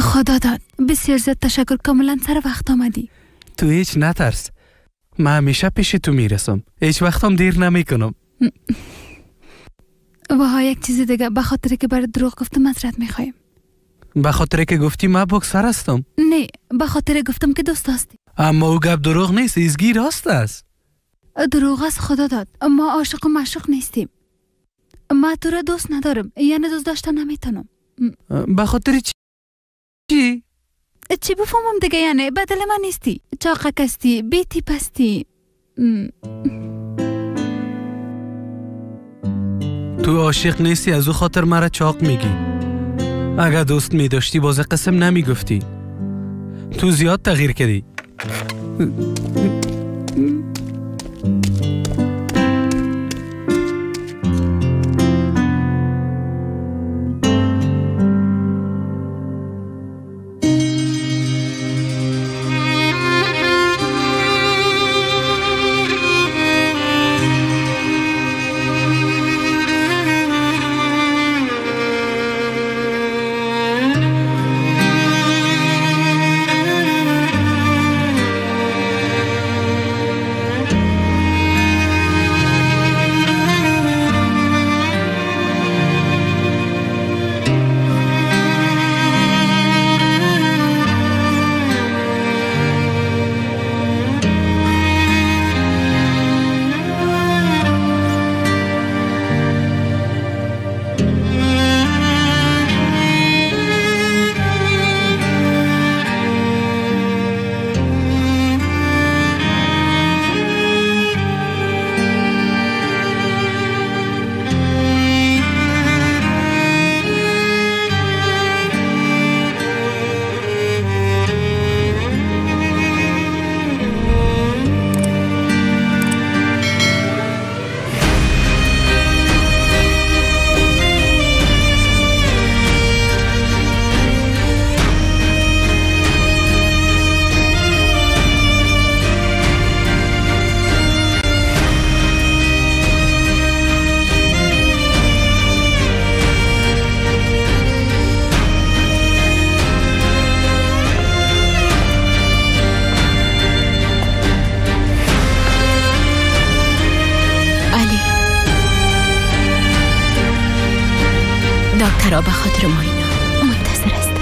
خدا داد، بسیار زیاد تشکر، کاملا سر وقت آمدی. تو هیچ نترس، من همیشه پیش تو میرسم، هیچ وقتم دیر نمیکنم. وها یک چیز دیگه، به خاطر که برای دروغ گفتم معذرت میخوایم. به خاطر که گفتی من بکسر هستم؟ نه، به خاطر گفتم که دوست هستی. اما او گپ دروغ نیست، ایزگی راست است. دروغ است خدا داد، ما عاشق و معشوق نیستیم. من تو را دوست ندارم، یعنی دوست داشتن نمیتونم. به خاطر چی؟ چی بفهمم دیگه، یعنی بدل من نیستی، چاقک هستی، بی تیپ هستی. تو عاشق نیستی، از او خاطر مرا چاق میگی. اگر دوست میداشتی باز قسم نمیگفتی. تو زیاد تغییر کردی. دکترها به خاطر ما اینا منتظر هستن.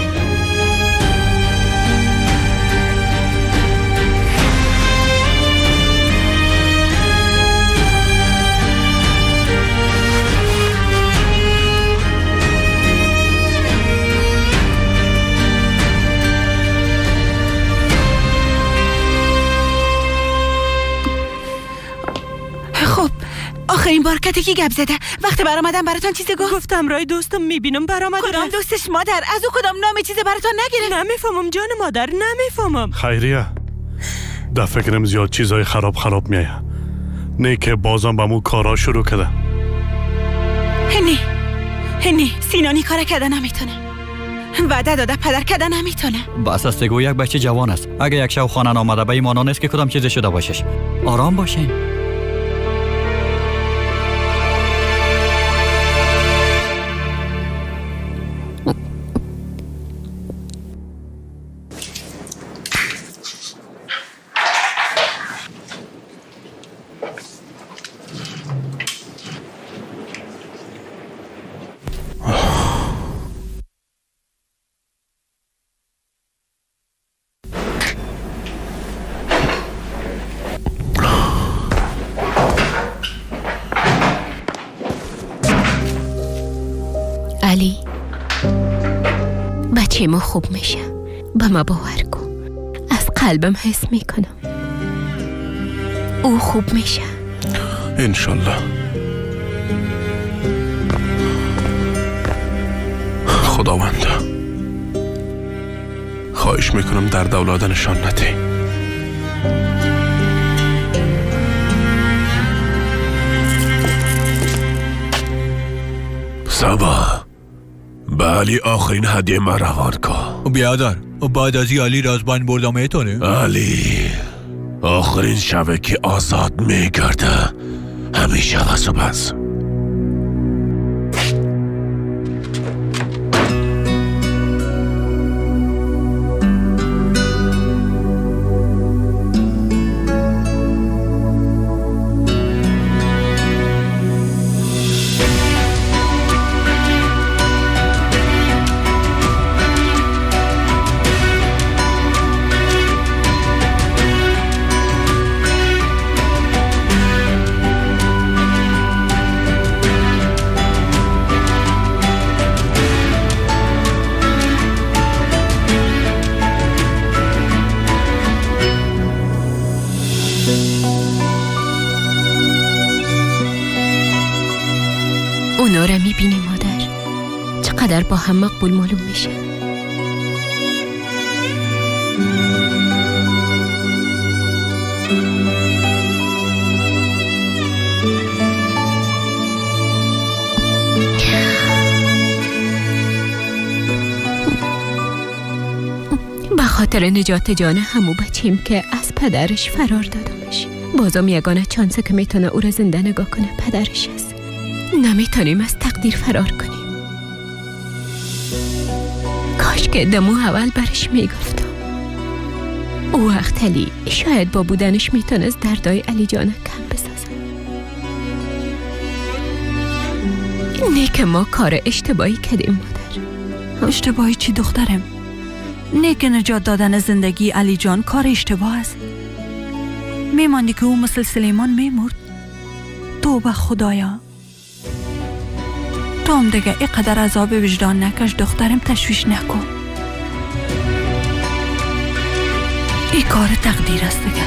خب آخرین بار کتی گپ زده وقتی برآمدم براتان چیزی گفت؟ گفتم رای دوستم میبینم برآمد. کدام دوستش مادر؟ از او کدام نام چیز براتان نگرفت؟ نمیفهمم جان مادر، نمیفهمم. خیریه در فکرم زیاد چیزای خراب خراب میایه. نه که بازم به مو کارا شروع کرده. نه سینانی کار کرده نمیتونه. وعده داده پدر کرده نمیتونه. بس است گو یک بچه جوان است. اگه یک شب خانه آمده به ایمانا نیست که کدام چیزی شده باشش. آرام باشین. علی بچه ما خوب میشه، به ما باور کن، از قلبم حس میکنم او خوب میشه انشالله. خداوند خواهش میکنم در اولاد نشان نده. سبا به علی آخرین هدیه من روان کن. بیادر بعد از علی رازبان بردم میتونه. علی آخرین شبه که آزاد میگرده همیشه و بس. اینا را میبینی مادر، چقدر با هم مقبول معلوم میشه. به خاطر نجات جان همو بچیم که از پدرش فرار دادمش، بازم یگانه چانسه که میتونه او را زنده نگاه کنه پدرش است. نمیتونیم از تقدیر فرار کنیم. کاش که دمو اول برش میگفتم. او وقت علی شاید با بودنش میتونست دردای علی جان کم بسازه. نه که ما کار اشتباهی کردیم مادر. اشتباهی چی دخترم؟ نه که نجات دادن زندگی علی جان کار اشتباه است. میماندی که او مثل سلیمان میمرد. توبه خدایا، تو هم دیگه اینقدر عذاب وجدان نکش دخترم، تشویش نکن. این کار تقدیر است دیگه.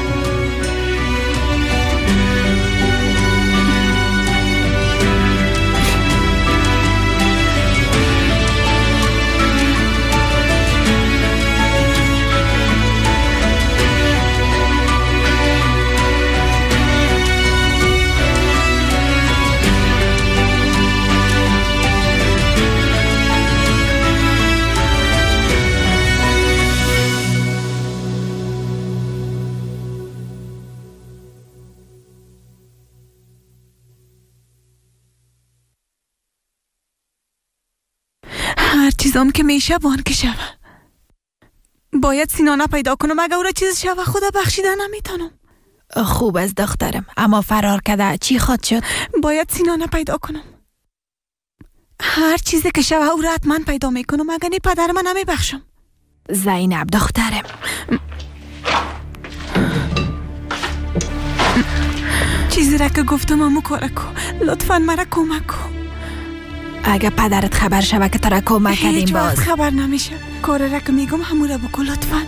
هر چیزام که میشه وان که شوه. باید سینانه پیدا کنم. اگه او را چیز شوه خدا بخشیده نمیتونم. خوب از دخترم، اما فرار کرده چی خواد شد؟ باید سینانه پیدا کنم. هر چیزی که شوه او را حتما پیدا میکنم. اگه نی پدر من نمیبخشم. زینب دخترم، چیزی را که گفتم امو کار کو. لطفا مرا کمک کو. اگه پدرت خبر شوه که تو را کمک کردیم باز هیچ وقت خبر نمیشه. کار را که میگم همون را بکن لطفا.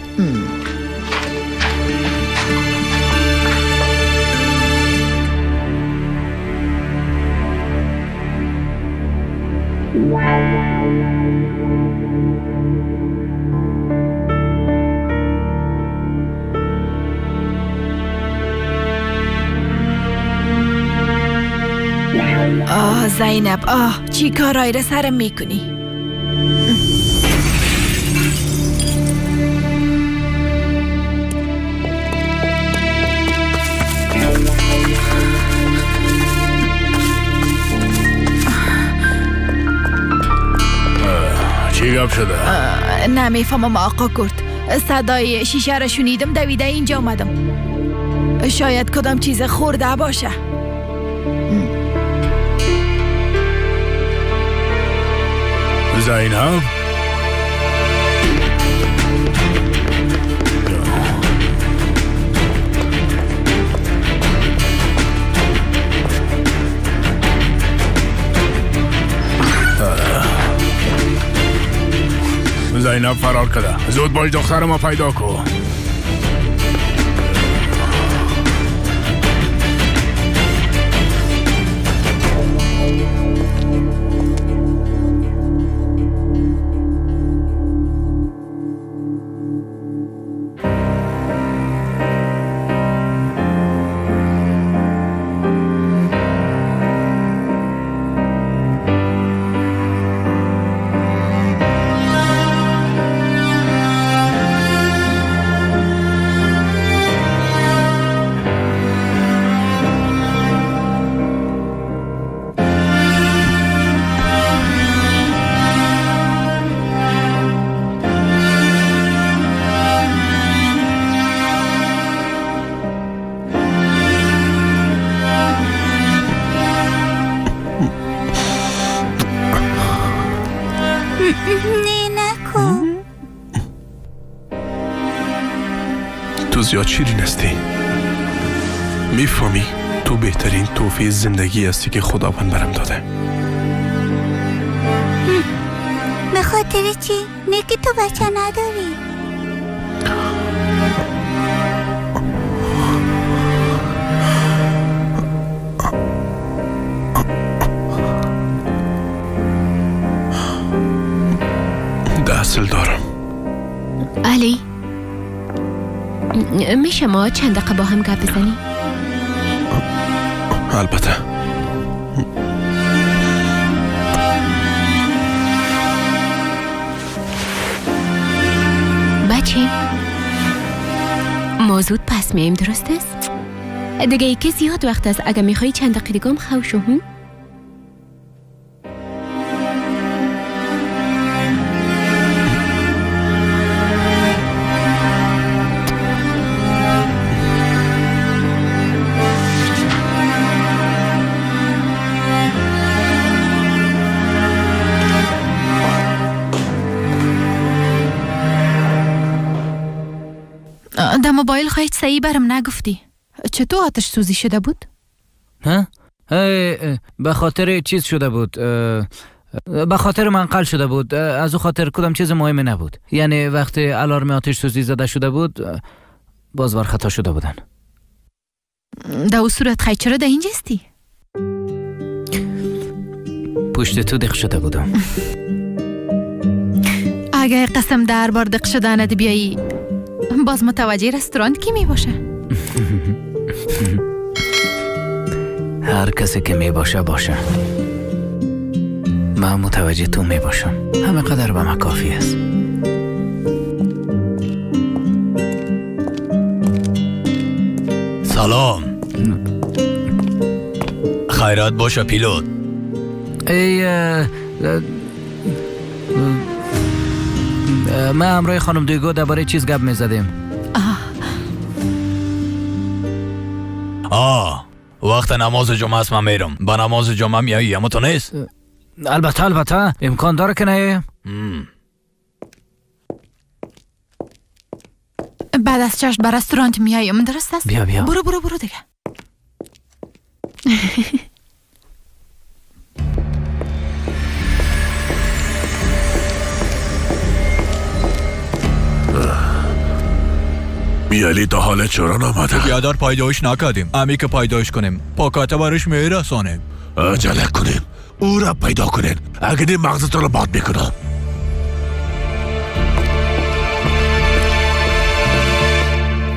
آه زینب، آه چی کارایی را سرم میکنی؟ چی گپ شده؟ نمیفهمم آقا کرد. صدای شیشه را شنیدم، دویده اینجا آمدم. شاید کدام چیز خورده باشه. زینب، زینب فرار کرده. زود باش دختر ما پیدا کن. تو زیاد شیرین هستی. میفهمی تو بهترین توفیق زندگی هستی که خداوند برم داده. به خاطر چی؟ نه که تو بچه نداری. اصل دارم. علی میشه ما چند دقیقه با هم گپ بزنیم؟ البته. بچه ما زود پس میم، درست است؟ دیگه یکی زیاد وقت است. اگه میخوایی چند دقیقه دیگه هم خوشو. در موبایل خواهید صحیح برم نگفتی چطور آتش سوزی شده بود؟ ها؟ به خاطر چیز شده بود، به خاطر منقل شده بود. از او خاطر کدام چیز مهمی نبود. یعنی وقتی الارم آتش سوزی زده شده بود باز بر خطا شده بودن. در او صورت خواهید چرا در اینجا استی؟ پشت تو دق شده بودم. اگه قسم در بار دق شدنت بیایی باز متوجه رستوران کی می باشه؟ هر کسی که می باشه باشه، من متوجه تو می باشم. همه قدر به من کافی است. سلام، خیرات باشه پیلوت. ای من همراه خانم دیگو درباره چیز گپ میزدیم. وقت نماز جمعه است، من میرم. با نماز جمعه میایی اما تو نیست؟ البته البته، امکان داره که نه. بعد از چشم به رستوران میایم، درست است؟ بیا بیا، برو برو برو دیگه. علی تا حال چرا نامده؟ بیادر پیدایش نکردیم. امی که پیدایش کنیم پاکت برش میرسانیم. عجله کنیم او را پیدا کنین، اگه نی مغزتون رو باد میکنم.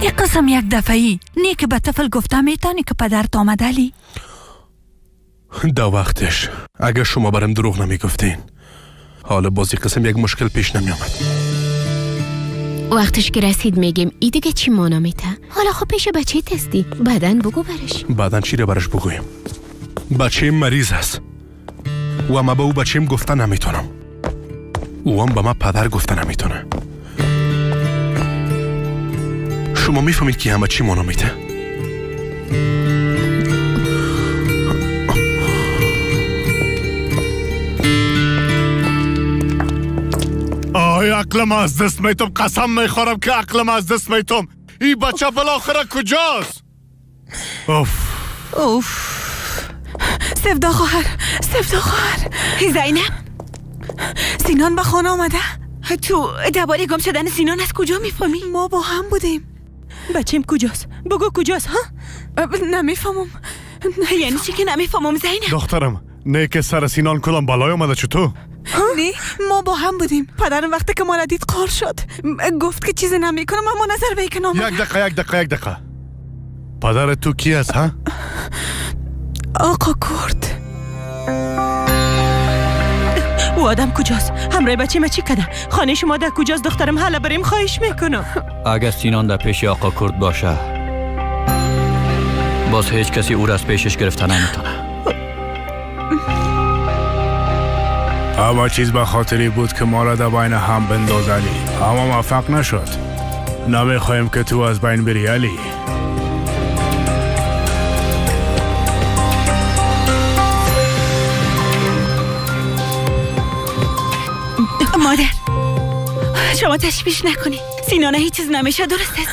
این قسم یک دفعی نه که به طفل گفته میتونی که پدرت آمده علی؟ در وقتش اگر شما برم دروغ نمیگفتین حالا بازی قسم یک مشکل پیش نمیامد. وقتش که رسید میگیم ای دیگه چی مانا میته؟ حالا خب پیش بچه تستی، بعدن بگو برش. بعدن چی رو برش بگویم؟ بچه مریض است و ما به او بچیم گفته نمیتونم، او هم به ما پدر گفته نمیتونه. شما میفهمید که همه چی مانا میته؟ آی عقلم از دست میتم، قسم میخورم که عقلم از دست میتم. این بچه بالاخره کجاست؟ اوف اوف. سفدا خواهر، سفدا خواهر. زینب، سینان به خانه آمده؟ تو درباره گم شدن سینان از کجا میفهمی؟ ما با هم بودیم. بچیم کجاست؟ بگو کجاست ها؟ نمیفهمم. یعنی چی که نمیفهمم زینب؟ دخترم نه که سر سینان کلام بالای آمده چطور؟ نه ما با هم بودیم. پدرم وقتی که ما را دید قار شد، گفت که چیزی نمیکنم اما نظر به که نامده. یک دقیقه یک دقیقه یک دقیقه. پدر تو کی است ها؟ آقا کرد. او آدم کجاست؟ همراه بچه ما چی کده؟ خانه شما در کجاست دخترم؟ حالا بریم خواهش میکنم. اگر سینان در پیش آقا کرد باشه باز هیچ کسی او را از پیشش گرفته نمیتونه. اما چیز به خاطری بود که ما را در بین هم بنداز علی، اما موفق نشد. نمیخوایم که تو از بین بری علی. مادر شما تشویش نکنید، سینانه هیچ چیز نمیشه، درست است؟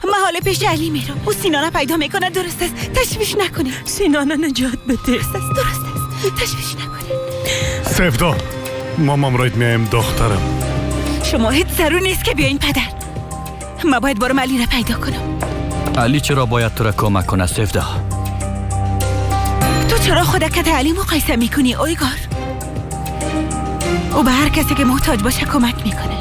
من حال پیش علی میرم، او سینانه پیدا میکنه، درست است؟ تشویش نکنید. سینانه نجات بده. درست است، درست است، تشویش نکنید. سفدا مامام رایت میایم دخترم. شما هیچ ضرور نیست که بیاین پدر، ما باید برم علی را پیدا کنم. علی چرا باید تو را کمک کنه سفدا؟ تو چرا خودت علی مقایسه میکنی اویگار؟ او به هر کسی که محتاج باشه کمک میکنه.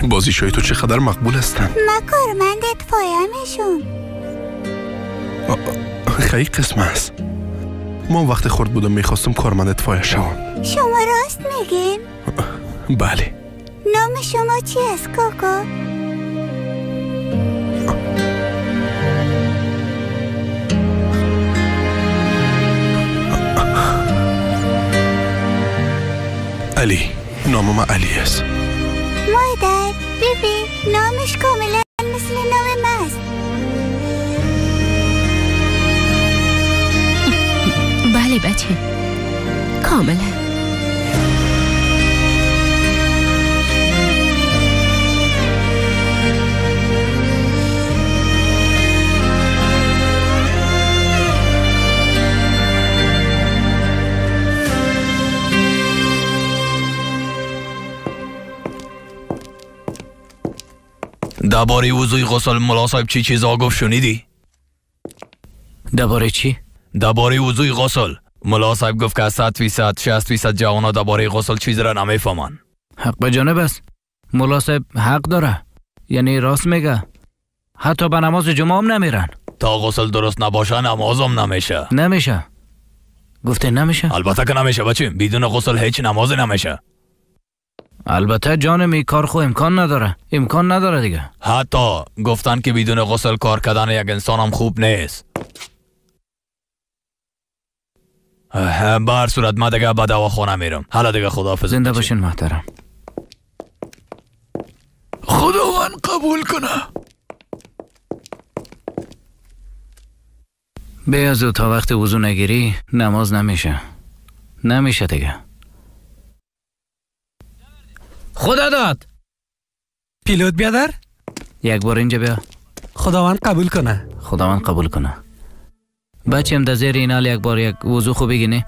بازیشای تو چقدر مقبول هستن. من کارمند اطفایه میشم. خیلی قسم است. من وقتی خرد بودم میخواستم کارمند اطفایه شوم. شما راست میگین؟ بله. نام شما چی است کاکا؟ علی. نام ما علی است. مادر، ببین نامش کاملا مثل نام من است. بله بچه، کاملا. درباره وضوی غسل ملا صاحب چی چیزا گفت شنیدی؟ درباره چی؟ درباره وضوی غسل ملا صاحب گفت که 100% 60% جوانا درباره غسل چیز را نمیفهمن. حق به جانب است. ملا صاحب حق داره، یعنی راست میگه. حتی به نماز جمعه هم نمیرن. تا غسل درست نباشه نمازم نمیشه. نمیشه. گفته نمیشه؟ البته که نمیشه بچه، بدون غسل هیچ نماز نمیشه. البته جانم این کار خو امکان نداره، امکان نداره دیگه. حتی گفتن که بدون غسل کار کردن یک انسان هم خوب نیست. به هر صورت من دیگه به دواخانه میرم. حالا دیگه خداحافظ. زنده باشین محترم. خداوند قبول کنه. به از تا وقت وضو نگیری نماز نمیشه. نمیشه دیگه. خدا داد. پیلوت بیادر یک بار اینجا بیا. خداوند قبول کنه. خداوند قبول کنه. بچیم در زیر اینال یک بار یک وضو خوب بگینه،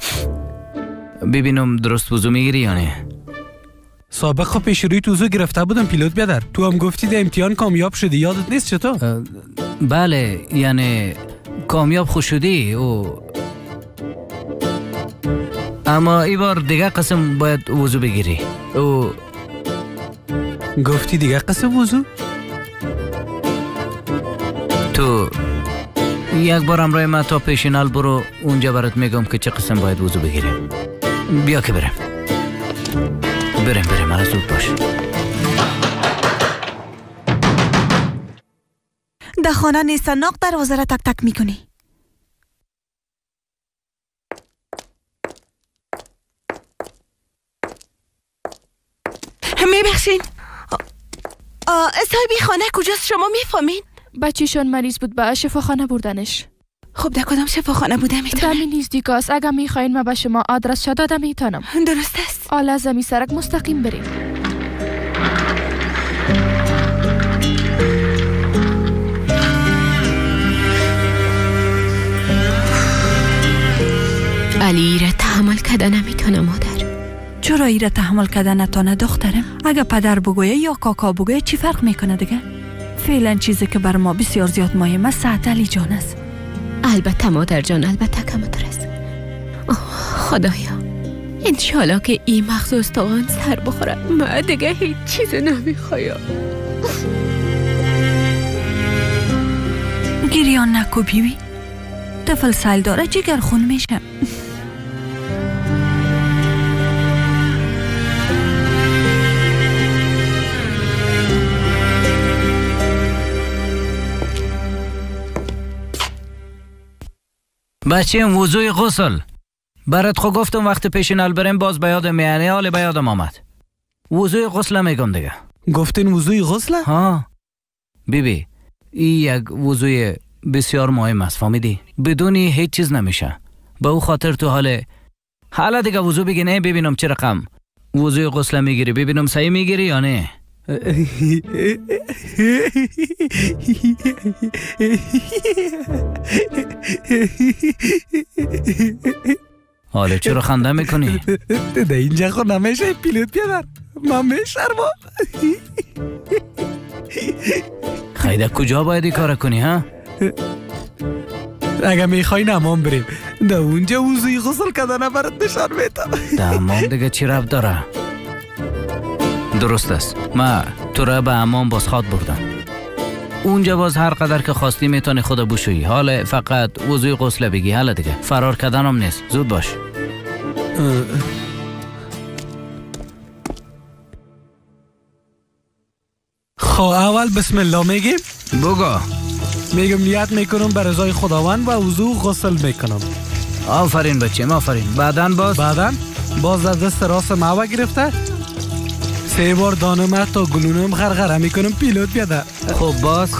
ببینم درست وضو میگیری یا نه. سابق خب پیش روی وضو گرفته بودم پیلوت بیادر. تو هم گفتی در امتحان کامیاب شدی، یادت نیست چطور؟ بله، یعنی کامیاب خوش شدی او، اما ای بار دیگه قسم باید وضو بگیری. او گفتی دیگه قسم وضو؟ تو یک بار همراه من تا پیشینال برو، اونجا برات میگم که چه قسم باید وضو بگیریم. بیا که بریم. بریم بریم، حالا زود باش. در خانه نیست، ناق دروازه را تک تک میکنی. میبخشین، صاحبی خانه کجاست؟ شما میفهمین؟ بچهشان مریض بود، به شفاخانه بردنش. خب در کدام شفاخانه بوده میتونم؟ دمی نزدیک است، اگر میخواین من به شما آدرس داده میتونم. درست است. حالا از می سرک مستقیم بریم. علی را تحمل کرده نمیتونه مادر. چرا ای را تحمل کرده نتانه دخترم؟ اگه پدر بگویه یا کاکا بگویه چی فرق میکنه دیگه؟ فعلا چیزی که بر ما بسیار زیاد مهم است صحت علی جان است. البته مادر جان، البته کمتر است. خدایا انشالله که این مغز استخوان سر بخوره. من دیگه هیچ چیز نمیخوایم. گریان نکو بیبی، طفل سیل داره جگر خون میشه. بچیم وضوی غسل برات خو گفتم وقت پیشینال بریم، باز به یادم میانه حال به یادم آمد. وضوی غسل میگم دیگه. گفتین وضوی غسل؟ ها بیبی، این یک وضوی بسیار مهم است، فهمیدی؟ بدون هیچ چیز نمیشه. به او خاطر تو حالا دیگه وضو بگی، نه ببینم چه رقم وضوی غسل میگیری، ببینم صحیح میگیری یا نه. حالا چرا خنده میکنی؟ ده اینجا خود نمیشه پیلوت بیادر، من میشرمم. خیلی کجا باید کار کنی ها؟ اگه میخوای نمام بریم، ده اونجا وضوی غسل کردن برات نشان میتم. ده حمام دیگه چی ربط داره؟ درست است، ما تو را به حمام باز خواد بردم. اونجا باز هر قدر که خواستی میتونی خود بشویی. حالا فقط وضوی غسل بگی. حالا دیگه فرار کردنم نیست، زود باش. خب اول بسم الله میگیم. بگو. میگم نیت میکنم به رضای خداوند و وضو غسل میکنم. آفرین بچه، آفرین. بعدن باز؟ بعدن باز در دست راست معوه گرفته 3 بار دانم تا گلونم غرغره میکنم پیلوت بیاده. خب باز؟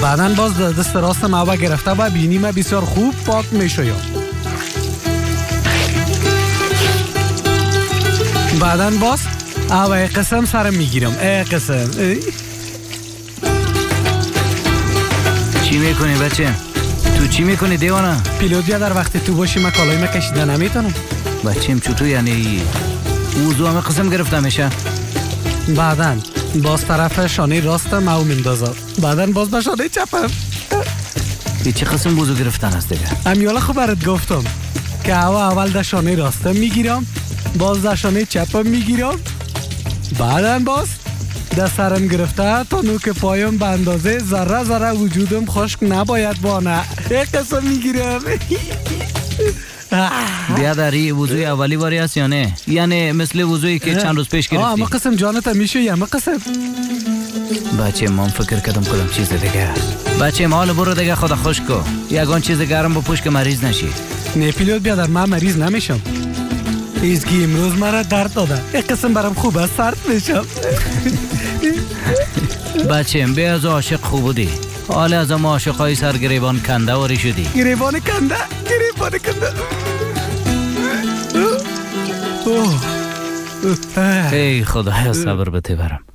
بعدن باز دست راست معوه گرفته و بینیم بسیار خوب پاک میشویم. بعدن باز اوه قسم سرم میگیرم. ای قسم. چی میکنی بچه؟ تو چی میکنی دیوانه؟ پیلوت بیا در وقتی تو باشی من کالای من کشیده نمیتونم. بچیم چطور یعنی وضو همه قسم گرفته میشه؟ بعدن باز طرف شانه راست مو میندازم، بعدن باز به شانه چپم. چه قسم وضو گرفتن است دیگه؟ امیالا خب برات گفتم که اول در شانه راستم میگیرم، باز در شانه چپم میگیرم، بعدن باز در سرم گرفته تا نوک پایم به اندازه ذره ذره وجودم خشک نباید بانه. یک قسم میگیرم. بیادری وضوی اولی باری است یا نه؟ یعنی مثل وضویی که چند روز پیش گرفتی؟ اما قسم جانت میشه یا قسم؟ بچه من فکر کردم کدام چیز دیگه است. بچه حال برو دیگه خدا خوش کو، یگان چیز گرم بپوش که مریض نشی. نه پیلوت بیادر من مریض نمیشم. ایزگی امروز مرا درد داده، یک قسم برام خوب است سرد میشم. بچه بی از عاشق خوب بودی، حالا از ما عاشقای سر گریبان کنده واری شدی. گریبان کنده، گریبان کنده. ای خدایا صبر بده برم.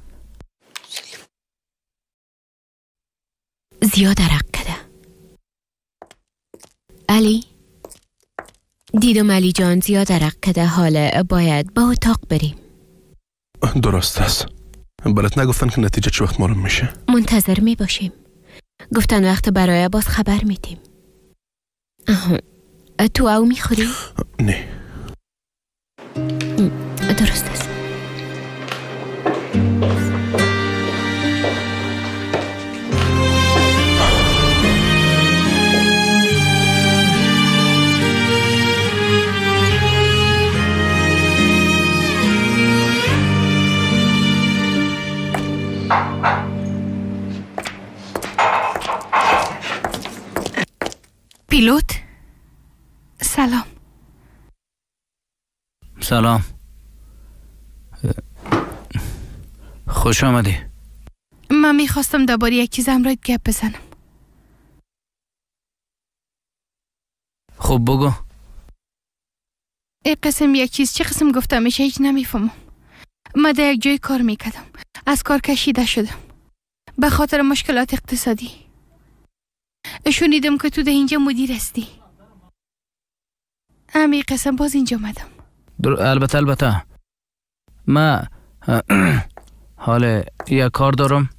زیاد عرق کده علی. دیدم علی جان زیاد عرق کده، حالا باید با اتاق بریم. درست است. برات نگفتن که نتیجه چه وقت معلوم میشه؟ منتظر می باشیم. گفتن وقت برای باز خبر میدیم. تو او میخوری؟ نه. درست است. پیلوت سلام. سلام، خوش آمدی. من میخواستم درباره یک چیز همراهت گپ بزنم. خب بگو. ای قسم یک چیز چه قسم گفتم میشه هیچ نمیفهمم. من در یک جای کار میکردم، از کار کشیده شدم به خاطر مشکلات اقتصادی. شنیدم که تو در اینجا مدیر هستی. امی قسم باز اینجا آمدم. البته ما حال یک کار دارم،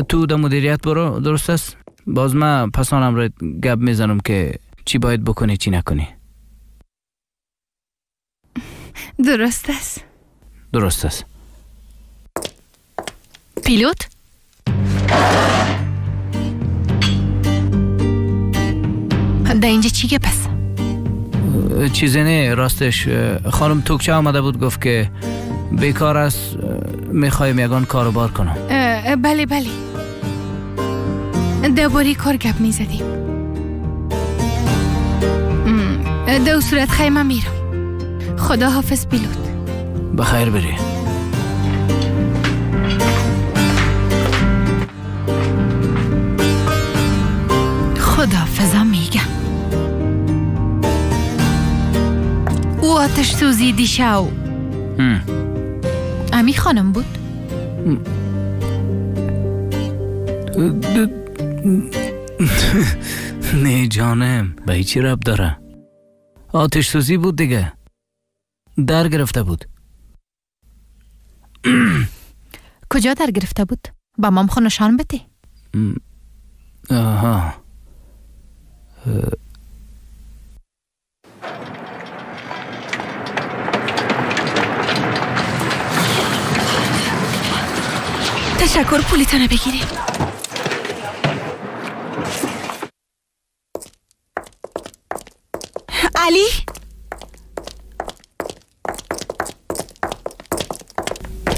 تو در مدیریت برو، درست است؟ باز من پسانم رو گپ میزنم که چی باید بکنی چی نکنی. درست است. درست است. پیلوت؟ در اینجا چی گپ است؟ چیزی نه، راستش خانم توکچه آمده بود گفت که بیکار است، میخوایم یگان کاروبار کنم. بله بله، درباره کار گپ میزدیم. در صورت خیمه میرم. خدا حافظ پیلوت. بخیر بری. خدا میگم او آتش سوزی دیشو همی خانم بود؟ نه جانم، به هیچی رب داره. آتش سوزی بود دیگه، در گرفته بود. کجا در گرفته بود؟ با مام خود نشان بده. آها. تشکر، پولیتانه بگیریم. علی،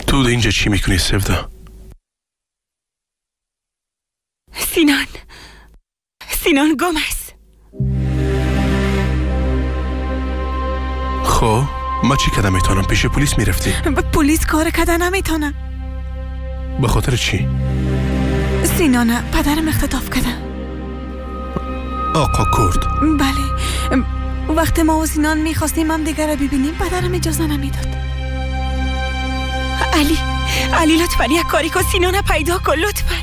تو اینجا چی میکنی سفدا؟ سینان گم است. خب ما چی کردم میتونم؟ پیش پلیس میرفتی؟ پلیس کار کردن نمیتونم. به خاطر چی؟ سینانه پدرم اختطاف کرده. آقا کرد؟ بله، وقتی ما و سینان میخواستیم هم دیگر را ببینیم پدرم اجازه نمیداد. علی لطفا یک کاری کن، سینانه پیدا کن لطفا.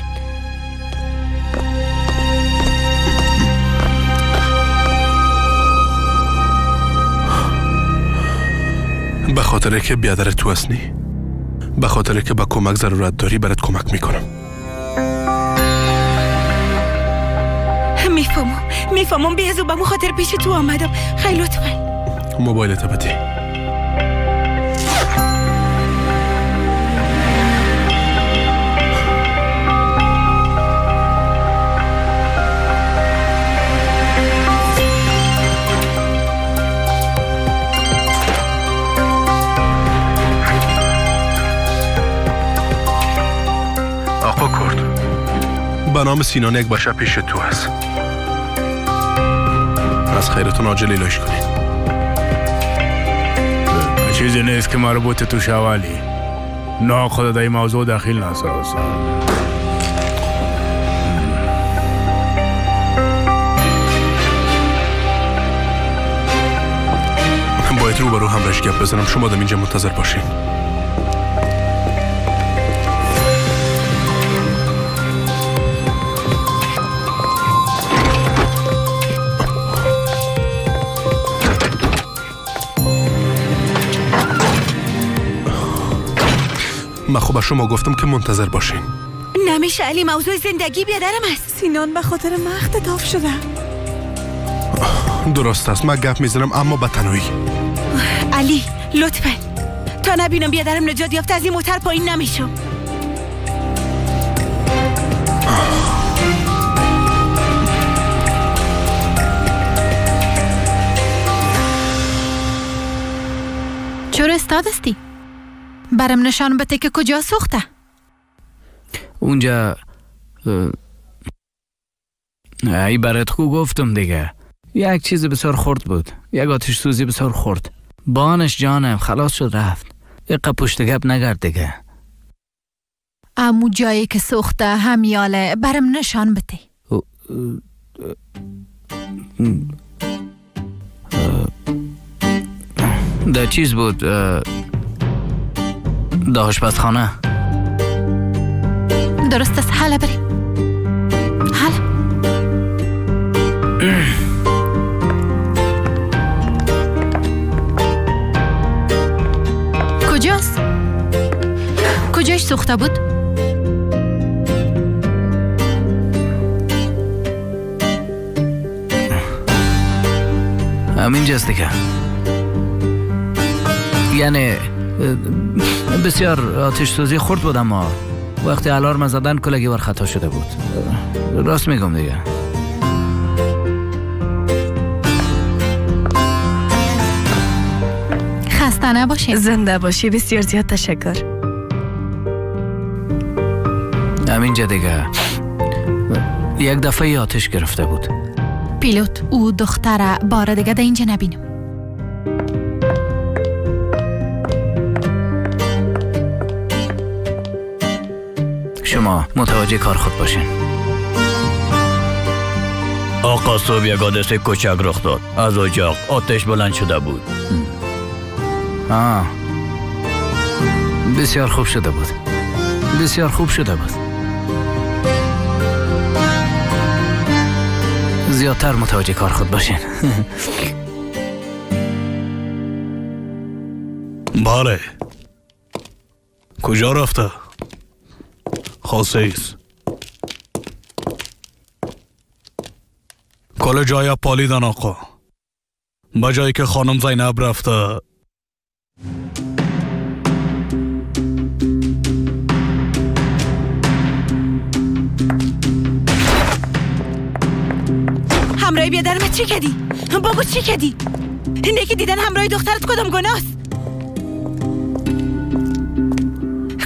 به خاطر که بیادر تو هستی، به خاطر که با کمک ضرورت داری برات کمک میکنم. میفهمم بیازو به مو خاطر پیش تو آمدم. خیلی لطفا موبایلت بده. آقا کرد، به نام سینان یک بچه پیش تو هست. از خیرتون عاجل علاج کنید. چیزی نیست که مربوط تو شوالی. نه خدا در این موضوع دخیل نساز. باید رو برو همراهش گپ بزنم. شما دم اینجا منتظر باشین. من خب به شما گفتم که منتظر باشین. نمیشه علی، موضوع زندگی بیادرم است. سینان به خاطر من اختطاف شده. درست است، من گپ میزنم اما به تنهایی. علی لطفا تا نبینم بیادرم نجات یافته از این موتر پایین نمیشم. چرا استاد هستی؟ برم نشان بده که کجا سوخته. اونجا ای برات خوب گفتم دیگه، یک چیز بسیار خرد بود، یک آتش سوزی بسیار خرد. بانش جانم خلاص شد رفت. اقا پشت گپ نگرد دیگه. امو جایی که سوخته همیاله برم نشان بده. در چیز بود، در آشپزخانه. درست است، حالا بریم. حالا کجاست؟ کجاش سوخته بود؟ همینجاست دیگه. یعنی بسیار آتش سوزی خورد بود، اما وقتی الارم زدن کلگی ور خطا شده بود. راست میگم دیگه. خسته نباشی. زنده باشی، بسیار زیاد تشکر. همینجا دیگه یک دفعه آتش گرفته بود. پیلوت او دختره بار دیگه در اینجا نبینم. شما متوجه کار خود باشین. آقا صبح یک حادثه کوچک رخ داد. از اجاق آتش بلند شده بود. بسیار خوب شده بود. بسیار خوب شده بود. زیادتر متوجه کار خود باشین. بله. کجا رفته؟ خاصیز. کل جای پالیدن آقا. با جایی که خانم زینب رفته. همراه بیادر من چی کردی؟ بگو چی کردی؟ نیکی دیدن همراه دخترت کدام گناه است؟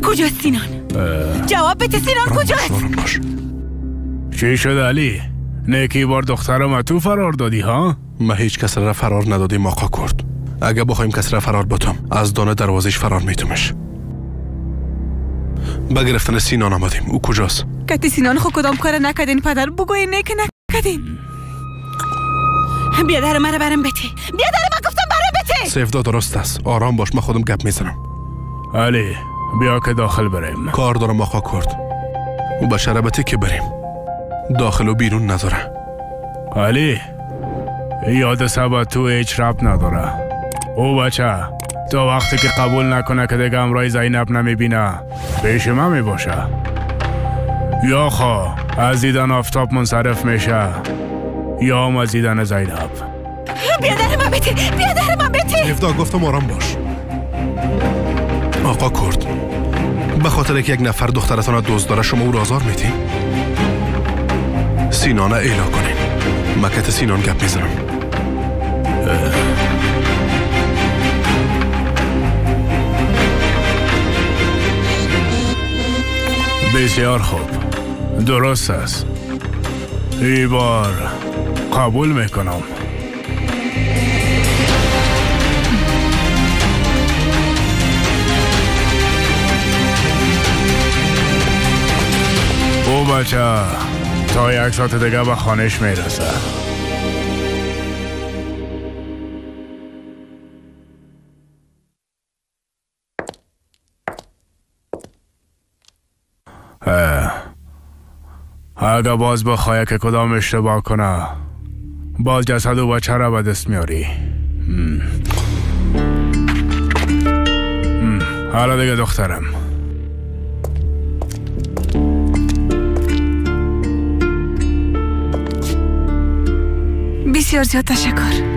کجاست سینان؟ جواب بده سینان کجاست؟ چی شد علی؟ نیکی بار دخترم تو فرار دادی ها؟ ما هیچ کس را فرار ندادیم آقا کرد. اگه بخوایم کس را فرار بتم از دانه دروازش فرار میتومش. با گرفتن سینان آمدیم. او کجاست؟ کتی سینان خو کدام کار نکردین پدر؟ بگوی نیک نکردین. بیادر مرا برم بته. بیادر من گفتم برم بته. سیفدا درست است. آرام باش، من خودم گپ میزنم. علی بیا که داخل بریم. کار دارم آقا کرد. او به شربته که بریم. داخل و بیرون نداره. علی یاد سبا تو هیچ ربط نداره. او بچه تا وقتی که قبول نکنه که دیگه همراه زینب نمیبینه پیش من میباشه. یا خوا از دیدن آفتاب منصرف میشه یا هم از دیدن زینب. بیادر من بته، بیادر من بته. افدا گفتم آرام باش. آقا کرد به خاطر که یک نفر دخترتان را دزد داره شما او را آزار میدین؟ سینانه ایلا کنین. مکت سینان گپ میزنم. بسیار خوب، درست است. ای بار قبول میکنم. او بچه تا یک ساعت دیگه به خانهش میرسه. اگه باز بخواه که کدام اشتباه کنه باز جسد و بچه را به دست میاری. حالا دیگه دخترم. بسیار زیاد تشکر.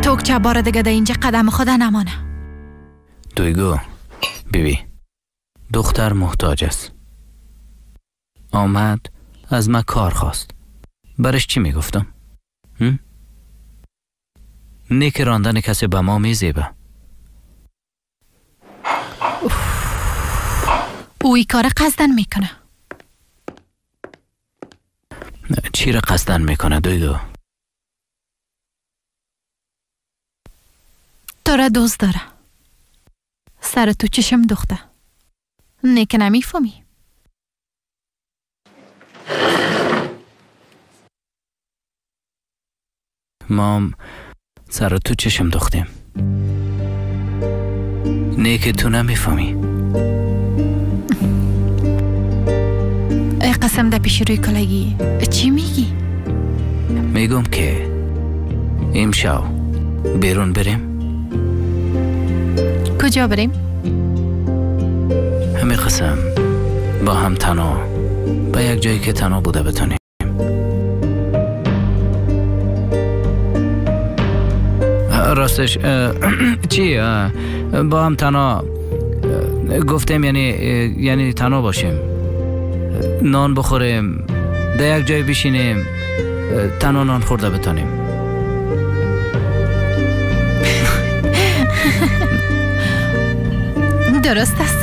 توک بار دیگه در اینجا قدم خدا نمانه. دویگو بیبی دختر محتاج است. آمد از من کار خواست. برش چی میگفتم؟ نیک راندن کسی به ما میزیبه. او ای کار قصدن میکنه. چی را قصدن میکنه دویگو؟ تو را دوست داره. سر تو چشم دوخته. نیک نمیفهمی. ما سر تو چشم دوختیم. نه که تو نمیفهمی. ای قسم در پیش روی کلگی چی میگی؟ میگم که امشب بیرون بریم. کجا بریم؟ همین قسم با هم تنها به یک جایی که تنها بوده بتونیم. راستش چی با هم تنها گفتیم، یعنی تنها باشیم، نان بخوریم، در یک جای بشینیم، تنها نان خورده بتونیم. درست است.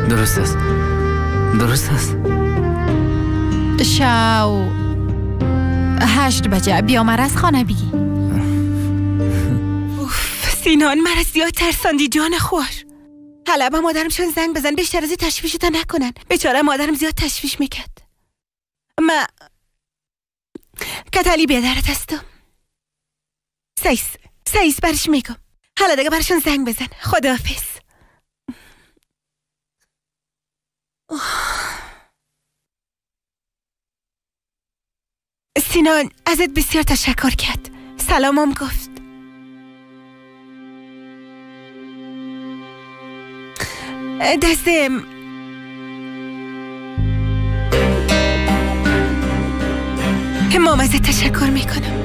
درست است. درست است. شو 8 بجه بیا مرا از خانه بگی. سینان مرا زیاد ترساندی جان خوار. حالا به مادرمشان زنگ بزن، بیشتر از این تشویشتان نکنن. بیچاره مادرم زیاد تشویش میکرد. ما کتالی بیادرت هستم. سیس برش میگم. حالا دیگه برشان زنگ بزن. خداحافظ. سینان ازت بسیار تشکر کرد. سلامم گفت. دستم مام ازت تشکر میکنم.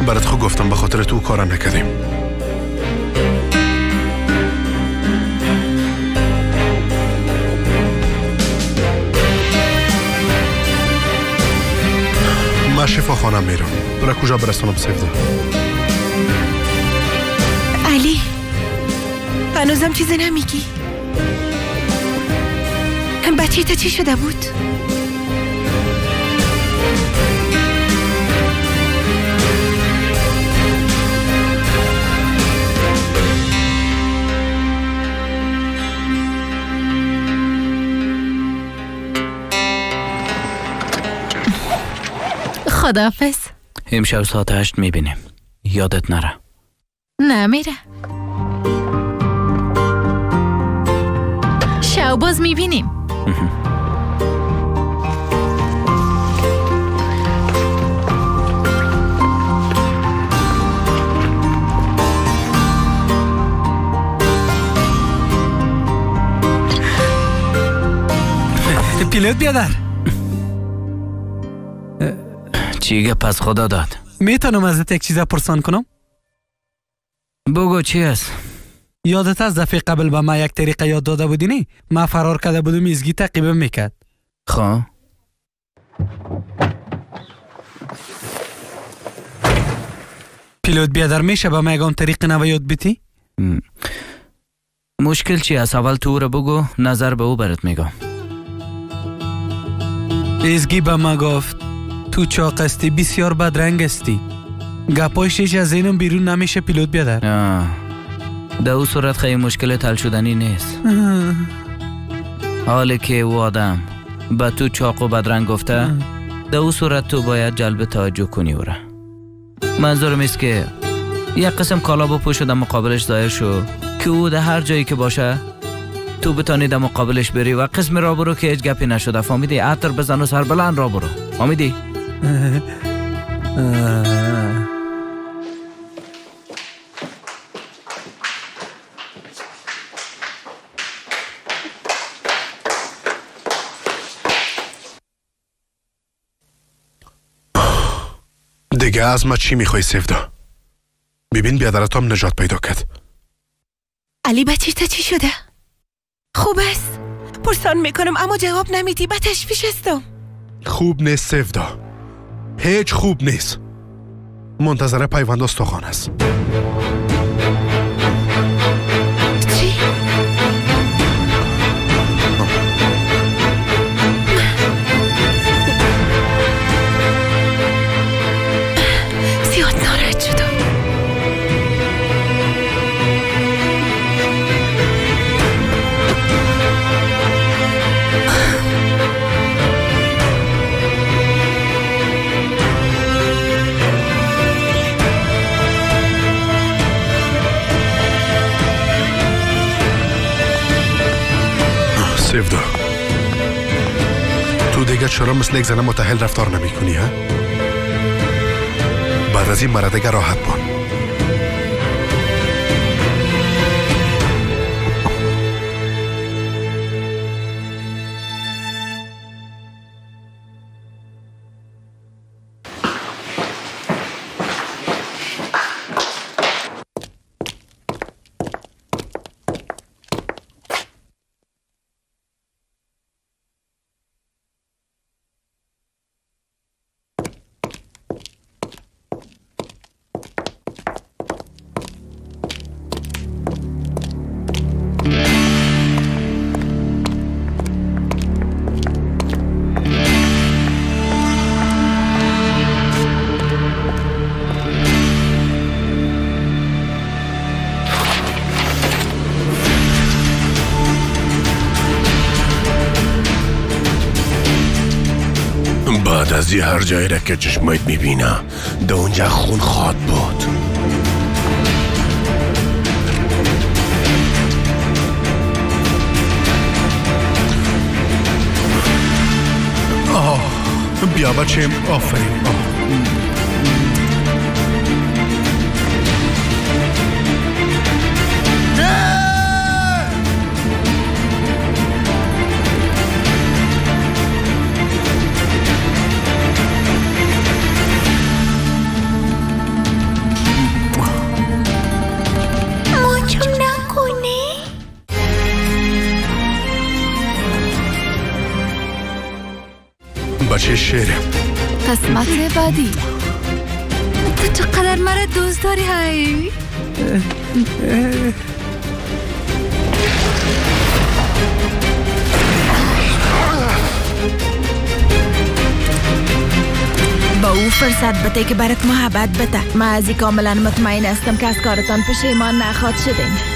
برات خود گفتم به خاطر تو کارم نکردیم. من شفاخانه میرم. برای کجا برسانم سیفده؟ علی هنوزم چیزی نمیگی؟ بچه تا چی شده بود؟ خداحافظ. امشب ساعت 8 میبینیم. یادت نره. نمیره. شب باز میبینیم. پیلوت بیادر. چی پس خدا داد؟ میتونم ازت یک چیز پرسان کنم؟ بگو چی است؟ یادت از دفعه قبل به ما یک طریقه یاد داده بودی نی؟ ما فرار کرده بودم ایزگی تعقیبم میکرد. خب پیلوت بیادر میشه به ما یگان طریق نو یاد بیتی؟ مشکل چی است؟ اول تو رو بگو، نظر به او برات میگم. ایزگی به ما گفت تو چاق هستی، بسیار بدرنگ هستی. گپایش هیچ از اینم بیرون نمیشه پیلوت بیادر. در او صورت خیلی مشکل حل شدنی نیست. حالی که او آدم به تو چاق و بدرنگ گفته، در او صورت تو باید جلب توجه کنی او را. منظورم است که یک قسم کالا بپوش و در مقابلش ظاهر شو که او در هر جایی که باشه تو بتانی در مقابلش بری و قسم را برو که هیچ گپی نشده. فهمیدی؟ عطر بزن و سر بلند را برو. فهمیدی؟ دیگه از ما چی میخوای سیفدا؟ ببین بیادرتام نجات پیدا کرد. علی بچه تا چی شده؟ خوب است؟ پرسان میکنم اما جواب نمیدی. به تشویش هستم. خوب نیست سیفدا، هیچ خوب نیست. منتظر پیوند استخوان است. چی؟ زیاد ناراحت شدم. سیفدا، تو دیگه چرا مثل یک زن متحل رفتار نمی کنی ها؟ بعد از این مرا دیگه راحت بان. از هر جایی را که چشمایت میبینه در اونجا خون خواد بود. آه بیا بچیم. آفرین. بچه شیره. قسمت بعدی. تو چقدر مرا دوست داری های. با او فرصت بده که برات محبت بده. من از این کاملا مطمئن هستم که از کارتان پشیمان نخواد شدین.